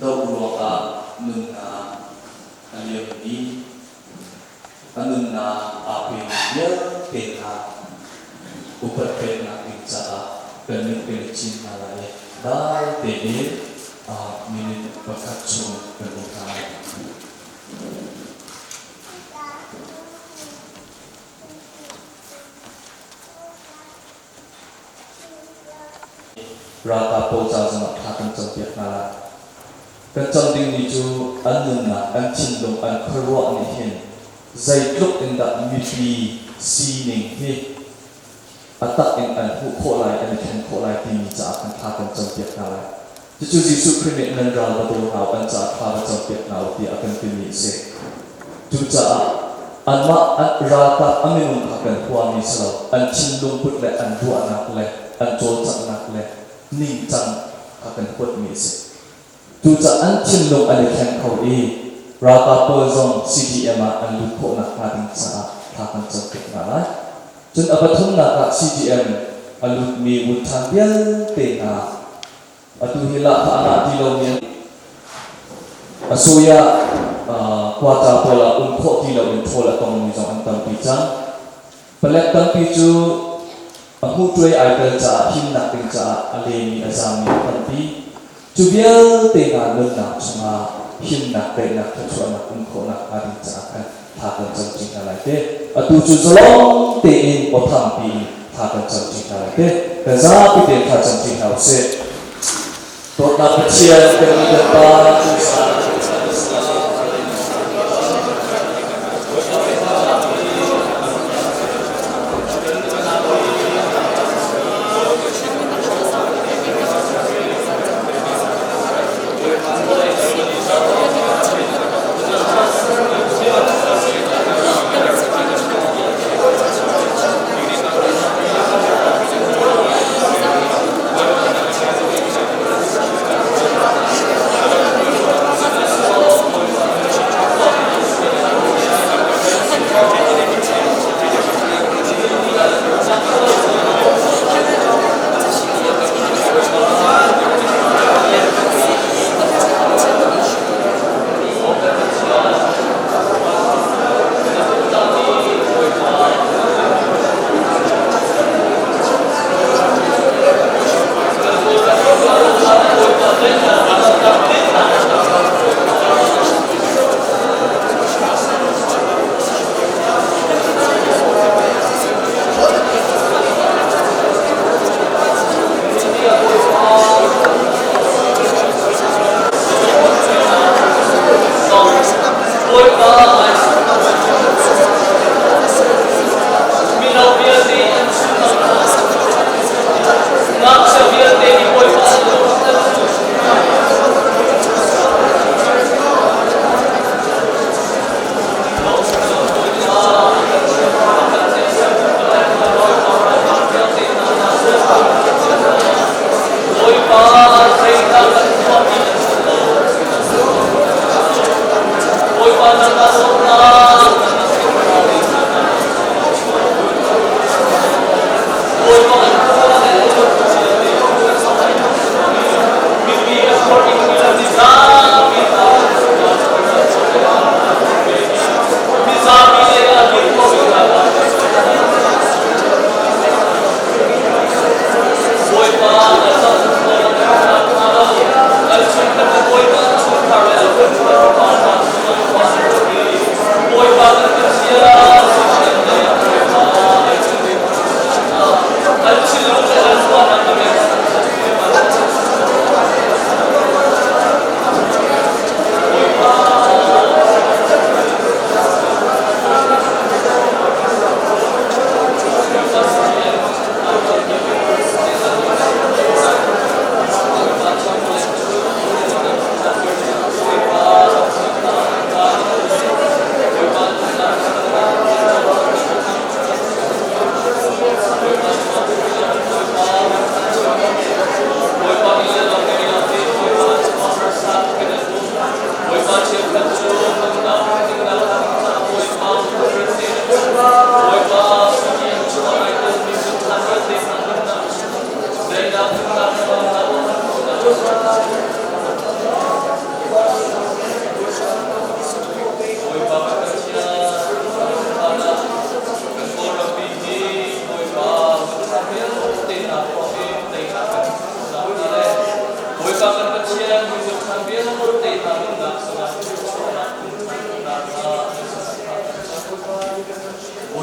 Doh ruangah nunnak a liammi, a nunnak aa pemi vialte hna upat peknak ding caah kan mit kan i cin hna lai i dai tein minute pakhat chung kan um hna lai. Ralkap pawl ca zongah thla kan campiak hna lai. Kan cam dingmi cu an nunnak, an thinlung, an khuaruah nih hin zeitluk in dah mipi sining hi a tak in an hmuh khawh lai, an i thlen khawh lai timi caah khan thla kan campiak hna lai. Cucu Jesuh Khrih nih nan ral va daw hna u, an caah thla va campiak hna u tiah a kan timi a si. Cucaah anmah an ralkap a minung kha kan huami si lo, an thinlungput le an ruahnak le an cawlcanghnak le ningcang kha kan huatmi a si. Cucaah an thinlung an i thleng kho i ralkap pawl zong CDM ah an lut khawh nakhnga ding caah thla kan campiak hna lai. Cun a pathumnak ah CDM a lutmi vunṭhan vialte hna Atu hi lahkhah a ngah ti lomi an a sui ah quarter pawl ah um khawh ti loin ṭhawl a tongmi zong an tampi cang. Palek tampi cu a hmuhtuai ai tel caah himnak ding caah a lemi a zaammi an tampi. Cu vialte hna nunnak chungah himnak, daihnak, thluachuahnak um khawhnak hnga ding caah khan thla kan camṭi hna lai te. Atu cu zalong tein aw thangpi in thla kan camṭi hna lai te. Kan zapi tein thla camṭi hna usih. Dawtnak Pathian kan mi kan Pa cu Mino vialte an Ngakchia vialte nih Bawipa an Bawipa zeidah kan tuahmi an si lo. Bawipa nangmah dawtnak Bawipa kan tuah le mipi a forh in mizapi mizapi lei ah dir ko Bawipa na kan chungkhar le Bawipa chungkhar le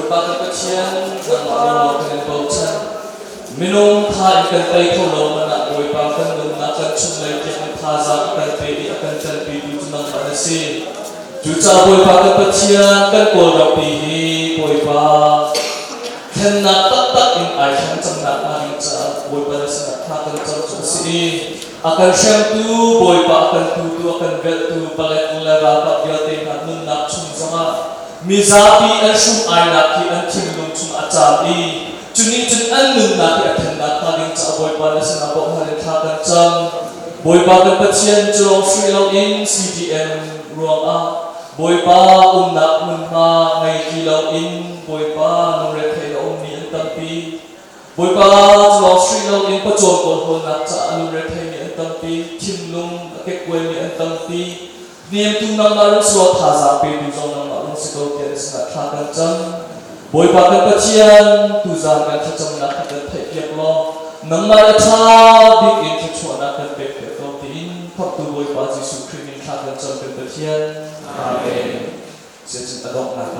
Bawipa kan Pathian, nangmah lawnglawng kan in bochan. Minung tha in kan tei kho lo hmanh ah Bawipa kan nunnak kan chunglei tiang in thazaang a kan pe i a kan ṭanpitu cu nangmah na si. Cucaah Bawipa kan Pathian, kan Kawlrampi hi Bawipa thlennak taktak in ai thleng cangnak hnga ding caah Bawipa na sinah thla kan cam cu a si i a kan hremtu Bawipa a kan tutu a kan velhtu palek le ralkap vialte hna nunnak chung zongah mizapi an hrum-ainak hi an thinlung chungah a caam i cu nih cun an nunnak hi a thennak hnga ding caah Bawipa na sinah bawmhhal in thla kan cam. Bawipa kan Pathian cu lawng si loin CDM ruangah Bawipa umnak hmunhma ngei ti loin Bawipa lungrethei a ummi an tampi. Bawipa cu lawng si loin pawcawm kawlhawlnak caah lungretheimi an tampi, thinlung a kekkuaimi an tampi. Hnemtu nangmah rung si law thazaang petu zong nangmah rung si ko tiah na sinah thla kan cam. Bawipa kan Pathian, tuzaan kan thlacamnak hi kan theihpiak law nangmah le ṭha bik in thluachuahnak kan pekpiak ko tiin Khamhtu Bawipa Jesuh Khrih min thla kan cam kan Pathian. Amen. Cuticun a donghnak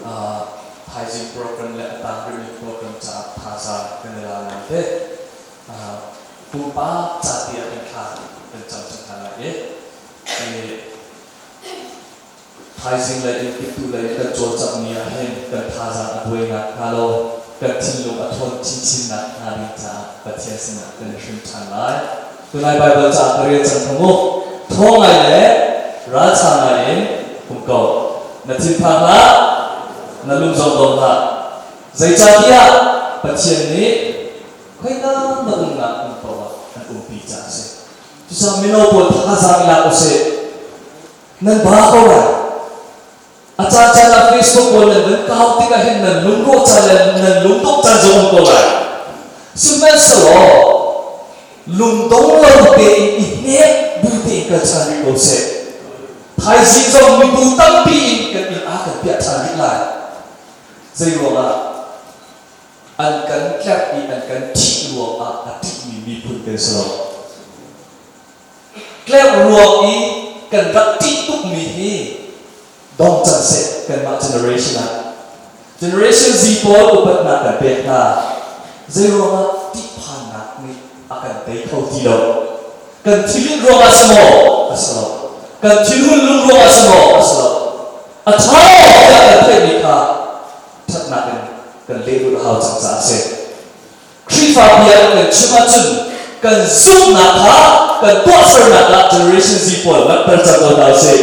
ah thaizing program le a tang rihmi program caah thazaang kan i la lai te. Pumpak ca tiah kan thla kan cam cang hna lai i thaizing lei in tiktu lei in kan cawlcangh mi ah hin kan thazaang a buai nakhnga lo kan thinlung a ṭhawn chinchin nakhnga ding caah Pathian sinah kan i hrim ṭhan lai. Tunai Baibal ca ka rel cang thung u. Ṭhawng ngai le ralṭha ngai in um ko. Na thinphang hlah, na lung zong dong hlah. Zeicahtiah Pathian nih khoika na umnak hmun paoh ah an umpi caah a si. Cucaah mino pawl thazaang i lak usih. Nan ba ko lai. A caancaan ah Facebook pawl nan van kau tikah hin nan lungrawh caan le nan lungdongh caan zong um ko lai. Sihmanhsehlaw lungdong lo tein i hnek bu tein kal ṭhan rih ko seh. Thaizing zong mibu tampi in kan inn ah kan piah ṭhan rih lai. Zei ruangah an kan tlerh i an kan ṭih ruangah a ṭihmi miphun kan si lo. Tlerh ruang i kan rak ṭih tukmi hi dong cang seh kanmah generation ah. Generation Z pawl upatnak kan pek hna. Zei ruangah ṭihphannak nih a kan tei kho ti lo. Kan thilin ruangah si maw? A si lo. Kan thinhun lung ruangah si maw? A si lo. A ṭha tiah kan theihmi kha ṭhatnak in kan lehrulh a hau cang caah a si. Khrihfa bia kan chim ahcun kan zumhnak kha kan tuahsernak ah Generation Z pawl langhter cang ko hna usih.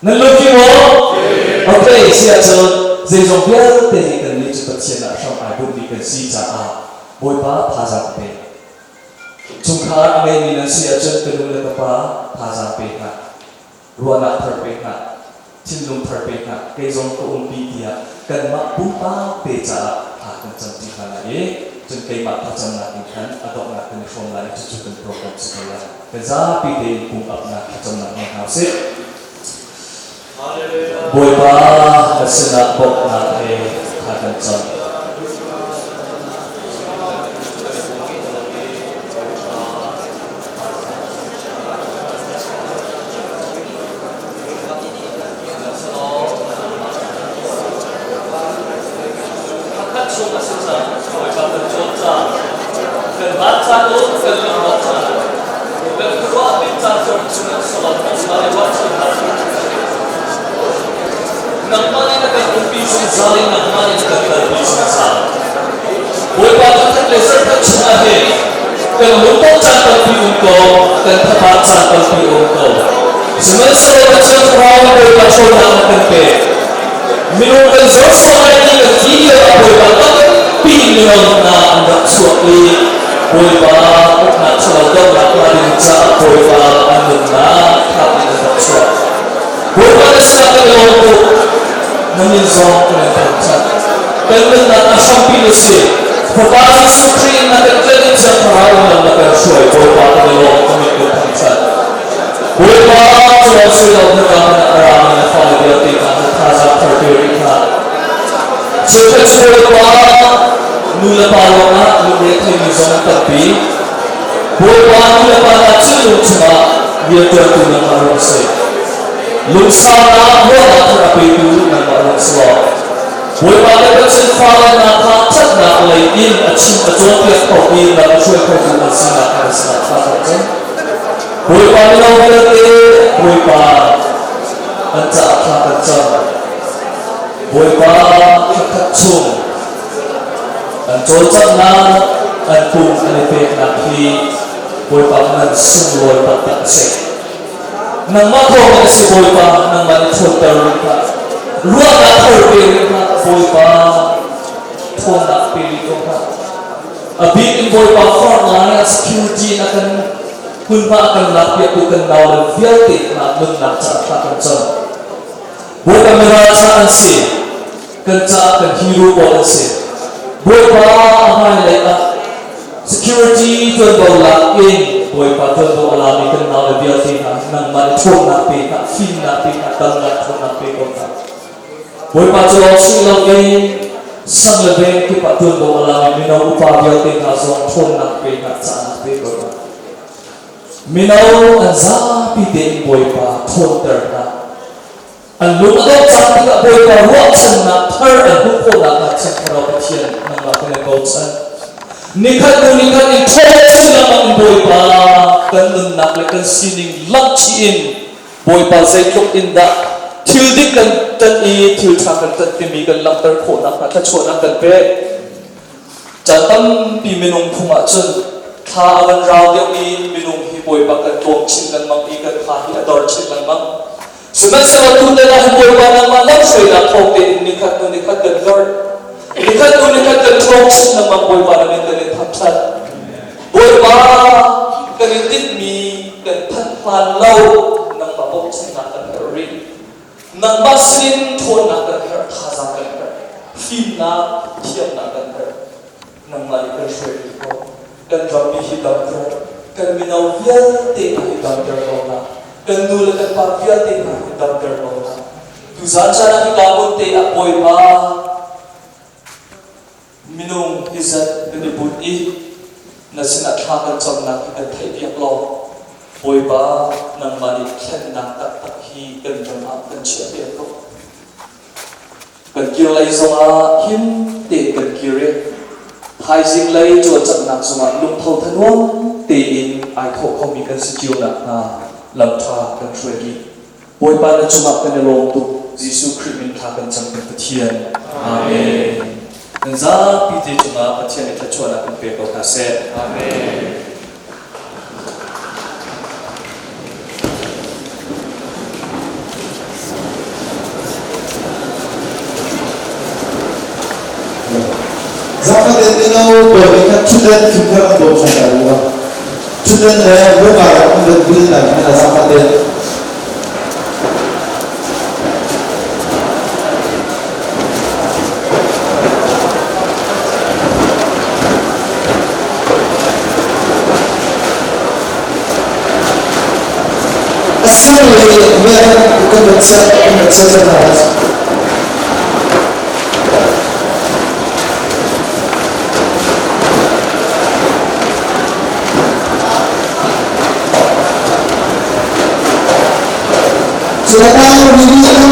Nan lungtling maw? Okay, si ahcun zeizong vialte hi kannih cu Pathian ah hram ai bunhmi kan si caah Bawipa thazaang ka pe. Chungkhar a ngeimi nan si ahcun ka nu le ka pa thazaang pe hna. Ruahnak thar pe hna. Thinlung thar pe hna. Kei zong ka umpi tiah kanmah pumpak te caah thla kan camṭi hna lai i cun keimah thlacamnak in khan a donghnak kan i hrawm lai i cucu kan program si ko lai. Kan zapi tein pum apnak thlacamnak ngei hna usih. Bawipa na sinah bawmhnak he thla kan cam. Pakhat chung a si cang. Bawipa kan cawn cang. Kan van caan u, kan lungrawh caan u. Kan khuaruah bik caan cu sihmanhsehlaw nangmah le ruahchan hna. Nangmah nih na kan umpi zungzal i nangmah nih na kan kalpi zungzal. Bawipa thangṭhat le zarhkhat chungah hin kan lungdongh caan tampi um ko, kan thabat caan tampi um ko. Sihmanhsehlaw Pathian Thlarau nih Bawipa ṭhawnnak na kan pek. Minung kan zor sual lai ti kan ti lio ah Bawipa tampi in mino hna an rak chuak i Bawipa uknak ṭhalo dohnak hnga ding caah Bawipa an nunnak thap in an rak chuak. Bawipa na sinah kan i lawm tuk. Na min zong kan in thangṭhat. Kan nunnak a hrampi na si. Fapa Jesuh Khrih in na kan tlenh i Thiang Thlarau in lam na kan hruai. Bawipa kan i lawm, na min kan thangṭhat. Bawipa cu lawng si lo na ram in a rami na fale vialte hna na thazaang thar pe rih hna. Cheukhat cu Bawipa nu le pa ruangah lungre theimi zong an tampi. Bawipa nu le pa hna cu lung chungah rianṭuantu nangmah rung si. Lungsaunak ruahnak thar a petu nangmah rung si law, Bawipa le Pathian fale hna kha ṭhatnak lei in a chim a cawnpiak kho i lam a hruai khotu an sinak kha na sinah thla kan cam. Bawipa mino vialte Bawipa an caah thla kan cam. Bawipa thlakhat chung an cawlcanghnak, an pum an i peknak hi Bawipa nan sunglawi taktak a si. Nangmah thawng in a si Bawipa, nangmah nih ṭhawnter rih hlah. Ruahnak thar pe rih hlah, Bawipa, ṭhawnnak pe rih ko hlah. A bik in Bawipa farngai a security in a kan hmunhma a kan lakpiaktu kan naule vialte hna nunnak caah thla kan cam. Bawipa miralṭha an si. Kan caah kan hero pawl an si. Bawipa a hmailei ah security ṭuanvo lak in Bawipa ṭuanvo a lami kan naule vialte hna nangmah nih ṭhawnnak pe hna, fimnak pe hna, damnak ṭhawnnak pe ko hna. Bawipa cu lawng si loin sang le veng kip ah ṭuanvo a lami mino upa vialte hna zong ṭhawnnak pe hna, cahnak pe ko hna. Mino an zapi tein Bawipa ṭhawnter hna. An lung a dongh cang tikah Bawipa ruahchannak thar an hmuh khawh nakhnga Thiang Thlarau Pathian nangmah kan in bochan. Nikhat hnu nikhat in ṭhawn chin lengmang in Bawipa kan nunnak le kan sining langh chih in Bawipa zeitluk in dah thil dik kan ṭanh i thil ṭha kan ṭanh timi kan langhter khawh nakhnga thluachuahnak kan pek. Caan tampi minung phung ahcun thla a van rau deuh i minung hi Bawipa kan tlawm chin lengmang i kan tha hi a dor chin lengmang. Sihmanhsehlaw tutan ah hin Bawipa nangmah lamhruainak thawng tein nikhat hnu nikhat kan hlorh. Nikhat hnu nikhat kan ṭhawng chin lengmang Bawipa na min kan in thangṭhat. Bawipa kan i tinhmi kan phanh hlan lo nangmah bawmchannak kan herh rih. Nangmah sinin ṭhawnnak kan herh, thazaang kan herh, fimnak, thiamnak kan herh. Nangmah nih kan hruai rih ko. Kan rammi hi damter, kan mino vialte hna hi damter ko hna. Kan nu le kan pa vialte hna hi damter ko hna. Tuzaan caan ah hika hmun te ah Bawipa minung hi zat kan i bunh i na sinah thla kan camnak hi kan theihpiak law Bawipa nangmah nih thlennak taktak hi kan ram ah kan chiahpiak ko. Kan kir lei zongah him tein kan kir i thaizing lei cawlcanghnak zongah lungtho thanuam tein ai thawh khomi kan si cio nakhnga lam ṭha kan hruai dih. Bawipa na cungah kan i lawm tuk. Jesuh Khrih min thla kan cam kan Pathian. Amen. Nan zapi te cungah Pathian nih thluachuahnak kan pe ko hna seh. Amen. Zafatin mino pawl nih khan ṭhutden fimthar an bawm hna lai. Ṭhutden le lungvar an van bil hna kha zafatin. Assembly men kan Sila tayo, hindi ko